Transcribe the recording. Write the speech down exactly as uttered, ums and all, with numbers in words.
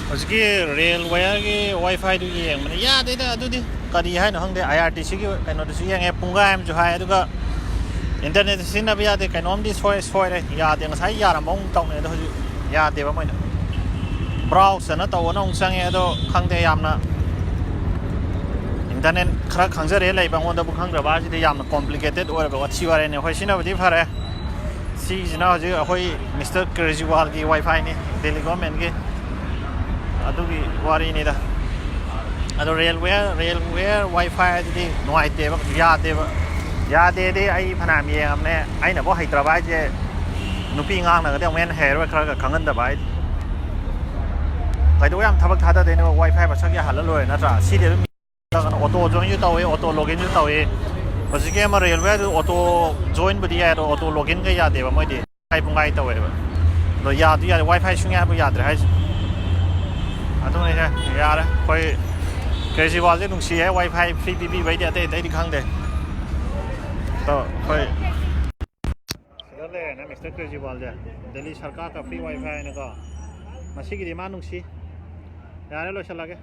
ꯍꯧꯖꯤꯛꯀꯤ ꯔꯦꯜ ꯋꯥꯌꯔꯒꯤ ꯋꯥꯏꯐꯥꯏꯗꯨ ꯌꯦꯡꯕꯅꯦ, ꯌꯥꯗꯦꯗ꯫ ꯑꯗꯨꯗꯤ ꯀꯔꯤ ꯍꯥꯏꯅꯣ ꯈꯪꯗꯦ꯫ ꯑꯥꯏ ꯑꯥꯔ ꯇꯤ ꯁꯤꯒꯤ ꯀꯩꯅꯣꯗꯨꯁꯨ ꯌꯦꯡꯉꯦ, ꯄꯨꯡꯈꯥꯏ ꯑꯃꯁꯨ ꯍꯥꯏ, ꯑꯗꯨꯒ ꯏꯟꯇꯔꯅꯦꯠ ꯁꯤꯖꯤꯟꯅꯕ ꯌꯥꯗꯦ, ꯀꯩꯅꯣꯝꯗꯤ ꯁꯣꯏ ꯁꯣꯏꯔꯦ, ꯌꯥꯗꯦ꯫ ꯉꯁꯥꯏ ꯌꯥꯔꯝꯕ ꯑꯃꯨꯛ ꯇꯧꯅꯦ, ꯑꯗꯣ ꯍꯧꯖꯤꯛ ꯌꯥꯗꯦꯕ ꯃꯣꯏꯅ꯫ ꯕ꯭ꯔꯥꯎꯁ ꯑꯅ ꯇꯧꯕꯅ ꯑꯃꯨꯛ ꯆꯪꯉꯦ, ꯑꯗꯣ ꯈꯪꯗꯦ, ꯌꯥꯝꯅ ꯏꯟꯇꯔꯅꯦꯠ ꯈꯔ ꯈꯪꯖꯔꯦ ꯂꯩꯕ ꯑꯩꯉꯣꯟꯗꯕꯨ ꯈꯪꯗ꯭ꯔꯕ ꯍꯥꯏꯁꯤꯗꯤ ꯌꯥꯝꯅ ꯀꯣꯝꯄ꯭ꯂꯤꯀꯦꯇꯦꯠ ꯑꯣꯏꯔꯕ ꯋꯥꯊꯤ ꯋꯥꯔꯦꯅꯦ꯫ ꯑꯩꯈꯣꯏ ꯁꯤꯅꯕꯨꯗꯤ ꯐꯔꯦ꯫ ꯁꯤꯁꯤꯅ ꯍꯧꯖꯤꯛ ꯑꯩꯈꯣꯏ ꯃꯤꯁꯇꯔ ꯀꯦꯖꯔꯤꯋꯥꯜꯒꯤ ꯋꯥꯏꯐꯥꯏꯅꯤ, ꯗꯦꯜꯂꯤ ꯒꯣꯔꯃꯦꯟꯒꯤ꯫ ꯑꯗꯨꯒꯤ ꯋꯥꯔꯤꯅꯤꯗ꯫ ꯑꯗꯣ ꯔꯦꯜꯋꯦ, ꯔꯦꯜꯋꯦ ꯋꯥꯏꯐꯥꯏ ꯑꯗꯨꯗꯤ ꯅꯨꯡꯉꯥꯏꯇꯦꯕ, ꯌꯥꯗꯦꯕ꯫ ꯌꯥꯗꯦꯗꯤ ꯑꯩ ꯐꯅꯌꯥꯝ ꯌꯦꯡꯉꯝꯅꯦ, ꯑꯩꯅꯐꯥꯎ ꯍꯩꯇ꯭ꯔꯕ ꯍꯥꯏꯁꯦ꯫ ꯅꯨꯄꯤ ꯑꯉꯥꯡꯅꯒꯗꯤ ꯑꯃꯨꯛ ꯍꯦꯟꯅ ꯍꯩꯔꯔꯣꯏ, ꯈꯔ ꯈꯔ ꯈꯪꯍꯟꯗꯕ ꯍꯥꯏꯗꯤ꯫ ꯀꯩꯗꯧꯕ ꯌꯥꯝ ꯊꯕꯛ ꯊꯥꯗꯗꯣꯏꯅꯣ? ꯋꯥꯏꯐꯥꯏ ꯃꯁꯛ ꯌꯥꯍꯜꯂ ꯂꯣꯏꯔꯦ ꯅꯠꯇ꯭ꯔꯥ? ꯁꯤꯗꯤ ꯑꯗꯨꯝ ꯑꯣꯇꯣ ꯖꯣꯏꯟꯁꯨ ꯇꯧꯏ, ꯑꯣꯇꯣ ꯂꯣꯒꯏꯟꯁꯨ ꯇꯧꯏ꯫ ꯍꯧꯖꯤꯛꯀꯤ ꯑꯃ ꯔꯦꯜꯋꯦ ꯑꯗꯨ ꯑꯣꯇꯣ ꯖꯣꯏꯟꯕꯨꯗꯤ ꯌꯥꯏ, ꯑꯗꯣ ꯑꯣꯇꯣ ꯂꯣꯒꯏꯟꯒ ꯌꯥꯗꯦꯕ ꯃꯣꯏꯗꯤ꯫ ꯄꯨꯡꯈꯥꯏ ꯄꯨꯡꯈꯥꯏ ꯇꯧꯋꯦꯕ꯫ ꯑꯗꯣ ꯌꯥꯗꯤ ꯌꯥꯗꯦ, ꯋꯥꯏꯐꯥꯏ ꯁꯨꯡꯌꯥ ꯌꯥꯕ ꯌꯥꯗ꯭ꯔꯦ ꯍꯥꯏꯁꯦ꯫ ꯑꯗꯨꯅꯤꯁꯦ꯫ ꯌꯥꯔꯦ꯫ ꯑꯩꯈꯣꯏ ꯀꯦꯖꯔꯤꯋꯥꯜꯁꯦ ꯅꯨꯡꯁꯤꯌꯦ, ꯋꯥꯏꯐꯥꯏ ꯐ꯭ꯔꯤ ꯄꯤꯕꯤꯕꯩꯗꯤ꯫ ꯑꯇꯩ ꯑꯇꯩꯗꯤ ꯈꯪꯗꯦ꯫ ꯑꯗꯣ ꯑꯩꯈꯣꯏ ꯁꯤꯗ ꯂꯩꯔꯦꯅꯦ ꯃꯤꯁꯇꯔ ꯀꯦꯖꯔꯤꯋꯥꯜꯁꯦ, ꯗꯦꯜꯂꯤ ꯁꯔꯀꯥꯔꯒ ꯐ꯭ꯔꯤ ꯋꯥꯏꯐꯥꯏ ꯍꯥꯏꯅꯀꯣ꯫ ꯃꯁꯤꯒꯤꯗꯤ ꯃꯥ ꯅꯨꯡꯁꯤ꯫ ꯌꯥꯔꯦ, ꯂꯣꯏꯁꯤꯜꯂꯒꯦ꯫